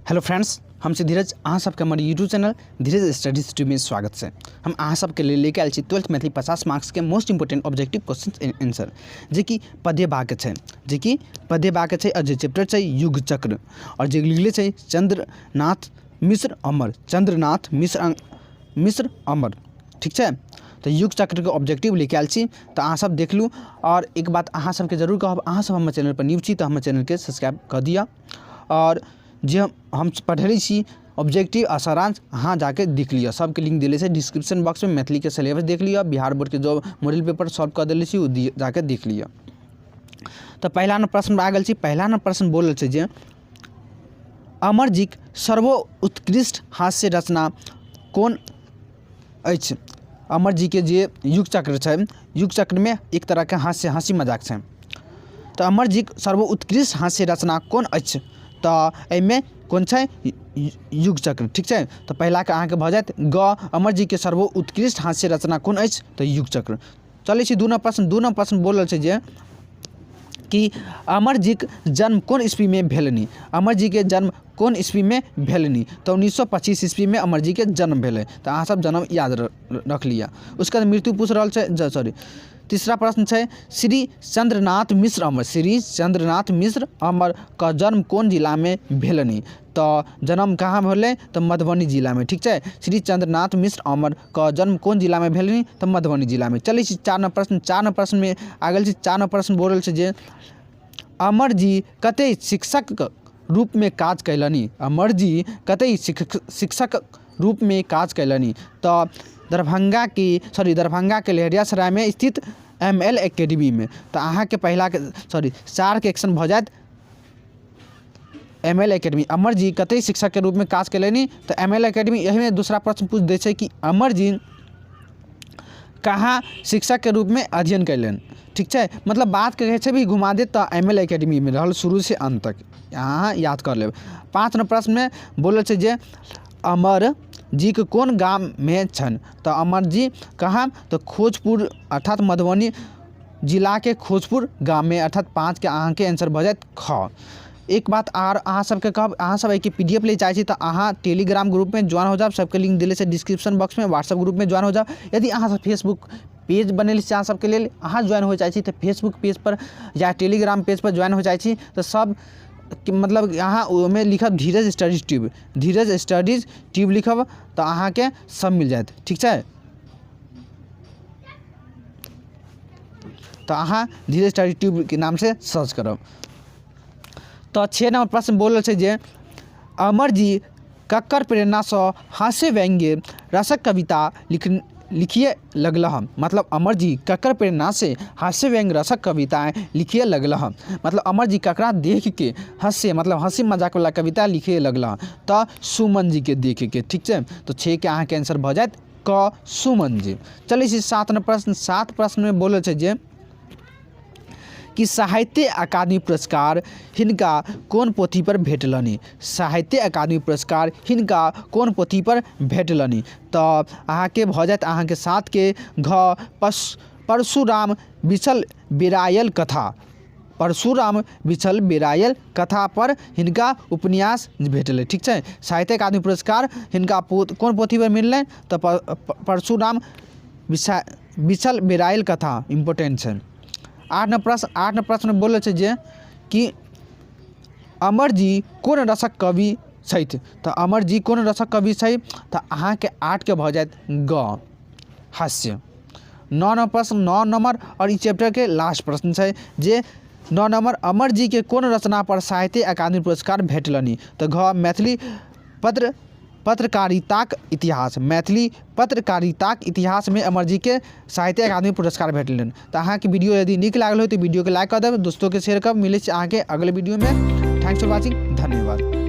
Hello friends, हम छी धीरज। अहाँ सबके हमर यूट्यूब चैनल धीरज स्टडीज ट्यूब में स्वागत छै। हम अहाँ सबके लेल लेके आयल छी 12th Maithili 50 marks के most important objective question answer, जे कि पदेबाक छै, जे कि पदेबाक छै और जे चैप्टर छै युग चक्र, और जे लिखले छै चंद्रनाथ मिश्र अमर, चंद्रनाथ मिश्र मिश्र अमर, ठीक छै। तऽ युग चक्रके ऑब्जेक्टिव लेके आयल छी, तऽ अहाँ सब देख लू। और एक बात अहाँ सबके जरूर कहब, अहाँ सब हमर चैनल पर न्यू छी तऽ हमर चैनलके सब्सक्राइब कऽ दिअ, और जे हम पढ़ेले छी ऑब्जेक्टिव आ सारांश अहाँ जाके देख लिअ, सबके लिंक देले छै डिस्क्रिप्शन बॉक्समे। मैथिलीके सिलेबस देख लिअ, बिहार बोर्डके जो मॉडल पेपर सॉल्व कऽ देले छी ओ जाके देख लिअ। तऽ पहिला नंबर प्रश्न आ गेल छी। पहिला नंबर प्रश्न बोलल छै जे अमर जीक सर्वोत्कृष्ट हास्य रचना कोन अछि। अमर जीके जे युग चक्र छै, युग चक्रमे एक तरहके हास्य हँसी मजाक छै। तऽ अमर जीक सर्वोत्कृष्ट हास्य रचना कोन अछि, तऽ एहिमे कोन छै युग चक्र, ठीक छै। तऽ पहिलाके अहाँके भऽ जायत ग, अमर जीके सर्वोत्कृष्ट हास्य रचना कोन अछि, तऽ युग चक्र। चलै छी दू नंबर प्रश्न। दू नंबर प्रश्न बोल रहल छै जे कि अमर जीक जन्म कोन ईस्वीमे भेलनि। अमर जीके जन्म कोन ईस्वीमे भेलनि, तऽ 1925 ईस्वीमे अमर जीके जन्म भेलै। तऽ अहाँ सब जन्म याद रख लिअ। उसके बाद मृत्यु पूछ रहल छै, सॉरी तीसरा प्रश्न छै श्री चंद्रनाथ मिश्र अमर, श्री चंद्रनाथ मिश्र अमर के जन्म कोन जिलामे भेलनि, तऽ जन्म कहाँ भेलै, तऽ मधुबनी जिलामे, ठीक छै। श्री चंद्रनाथ मिश्र अमर के जन्म कोन जिलामे भेलनि, तऽ मधुबनी जिलामे। चलै छी चार नंबर प्रश्न। चार नंबर प्रश्नमे आ गेल छी। चार नंबर प्रश्न बोल रहल छै जे अमर जी कते शिक्षक रूपमे काज कयलनि। अमर जी कते शिक्षक रूपमे काज कयलनि, तऽ दरभंगाके सॉरी दरभंगाके लहेरियासरायमे स्थित एम एल एकेडमीमे। तऽ अहाँके पहिलाके सॉरी चारिके एक्शन भऽ जायत M L academy. Amar ji कते शिक्षकके रूपमे काज कयलनि, तऽ एम एल एकेडमी। एहिमे दूसरा प्रश्न पूछि दै छै कि अमर जी कहाँ शिक्षकके रूपमे अध्ययन कयलनि, ठीक छै। मतलब बात कहै छै भी घुमा देत, तऽ एम एल एकेडमीमे रहल शुरूसँ अन्त तक, अहाँ याद कर लेब। पाँच नंबर प्रश्नमे बोलल छै जे अमर जीके कोन गाममे छनि, तऽ अमर जी कहाँ, तऽ खोजपुर अर्थात मधुबनी जिलाके खोजपुर गाममे, अर्थात पाँचके अहाँके आंसर भऽ जायत ख। एक बात आर अहाँ सबके कहब, अहाँ सब एहिके पी डी एफ ले चाहै छी तऽ अहाँ टेलीग्राम ग्रुपमे ज्वाइन हो जाउ, सबके लिंक देले छै डिस्क्रिप्शन बॉक्समे। व्हाट्सअप ग्रुपमे ज्वाइन हो जाउ। यदि अहाँ सब फेसबुक पेज बनेले छी अहाँ सबके लेल, अहाँ ज्वाइन हो चाहै छी तऽ फेसबुक पेज पर या टेलीग्राम पेज पर ज्वाइन हो चाहै छी तऽ सब मतलब अहाँ ओहिमे लिखब Dheeraj studies tube, Dheeraj studies tube लिखब तऽ अहाँके सब मिल जायत, ठीक छै। तऽ अहाँ धीरज स्टडीज ट्यूबके नामसँ सर्च करब। तऽ 6 नंबर प्रश्न बोलल छै जे अमर जी ककर प्रेरणासँ हास्य व्यंग्य रसक कविता लिखिए लगलह। मतलब अमर जी ककर प्रेरणासँ हास्य व्यंग्य रसक कविता लिखिए लगलह, मतलब अमर जी ककरा देखके हास्य मतलब हँसी मजाकवला कविता लिखे लगलह, तऽ सुमन जीके देखके, ठीक छै। तऽ 6के अहाँके आंसर भऽ जायत क सुमन जी। चलै छी 7 नंबर प्रश्न। 7 प्रश्नमे बोलल छै जे कि साहित्य अकादमी पुरस्कार हिनका कोन पोथी पर भेटलनि। साहित्य अकादमी पुरस्कार हिनका कोन पोथी पर भेटलनि, तऽ अहाँके भऽ जायत अहाँके 7के घ परशुराम बिछल बिरायल कथा, परशुराम बिछल बिरायल कथा पर हिनका उपन्यास भेटलै, ठीक छै। साहित्य अकादमी पुरस्कार हिनका कोन पोथी पर मिललै, तऽ परशुराम बिछल बिरायल कथा, इम्पोर्टेंट छै। 8 नंबर प्रश्न। 8 नंबर प्रश्न बोलल छै जे कि अमर जी कोन रसक कवि छथि, तऽ अमर जी कोन रसक कवि छै, तऽ अहाँके 8के भऽ जायत ग हास्य। 9 नंबर प्रश्न। 9 नंबर और ई चैप्टरके लास्ट प्रश्न छै जे 9 नंबर अमर जीके कोन रचना पर साहित्य अकादमी पुरस्कार भेटलनि, तऽ घ मैथिली पत्रकारिताक इतिहास, मैथिली पत्रकारिताक इतिहासमे अमर जीके साहित्य अकादमी पुरस्कार भेटलनि। तऽ अहाँके वीडियो यदि नीक लागल हो तऽ वीडियोके लाइक कऽ देब, दोस्तोके शेयर करब। मिलै छी अहाँके अगले वीडियोमे। Thanks for watching, धन्यवाद।